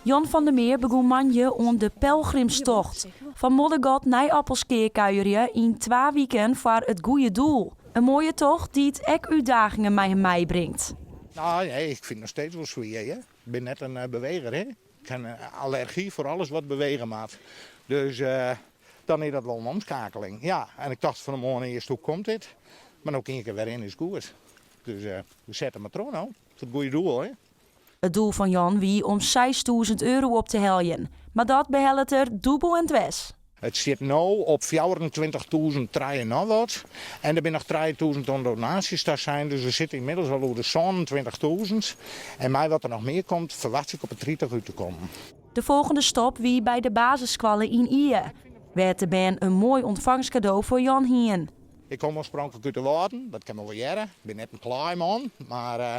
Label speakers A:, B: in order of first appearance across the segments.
A: Jan van der Meer begûn moandei oan de pelgrimstocht. Fan Moddergat nei Appelskea kuierje yn twa wiken foar it goede doel. In moaie tocht dy't ek útdagingen mei him meibringt.
B: Nou, nee, ik fyn it noch steeds wol swier. Hè? Ik bin net in beweger. Hè? Ik ha in allergy foar alles wat bewege moat. Dus dan is dat wol in omskeakeling. Ja, en ik tocht fan 'e moarn earst, hoe komt dit? Mar no kin ik der wer yn, is goed. Dus we sette mar troch no, foar it goede doel. Hè?
A: It doel fan Jan wie om 6000 euro op te heljen, mar dat behellet er dûbel en dwers.
B: It stiet no op 24.000 trije noch wat. En der binne noch 3000 oan donaasjes ta sein, dus we sitte ynmiddels al oer de 27.000. En mei wat der noch mear komt, ferwachtsje ik op de 30 út te kommen.
A: De folgjende stop wie by de basisskoalle yn Ie, wêr't de bern in moai ûntfangskado foar Jan hiene.
B: Ik kom oarspronklik út de Wâlden, dat kin men wol hearre. Ik bin net in klaaiman, mar uh,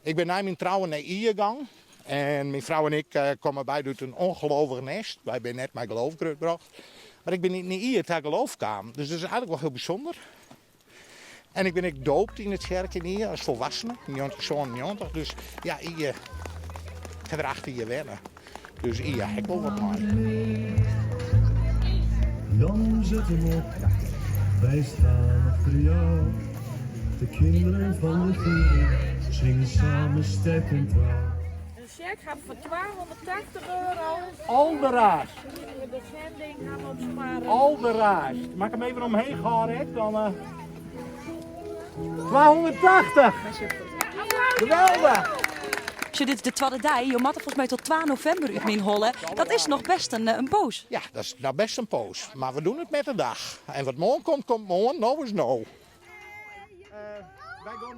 B: ik bin nei myn trouwen nei Ie gong. En myn frou en ik uh, komme beide út in ûngelovich nêst. Wy binne net mei geloof grutbrocht. Mar ik bin yn Ie ta geloof kaam. Dus dat is eigentlik wol hiel bysûnder. En ik bin ek doopt yn de tsjerke yn Ie as folwoeksene yn 1997. Dus ja, Ie, ik ha der 8 jier wenne. Dus Ie ha ik wol wat mei.
C: Jan, zet hem op, wij staan achter jou. De kinderen van de Gulden zingen samen sterk en trouw.
D: De cheque hat foar 280 euro.
B: Alderaas.
D: De zending ha we op sparen.
B: Alderaas. Mag ik hem even omheen gaan, hè? Dan, 280! Geweldig!
A: Sjoch, dit is de twadde dei. Jo moatte folgens my tot 2 novimber út myn holle. Dat is noch bêst in poas.
B: Ja, dat is no bêst in poas. Mar we dogge it mei de dei. En wat moarn komt, komt moarn. No is no. Wy gean.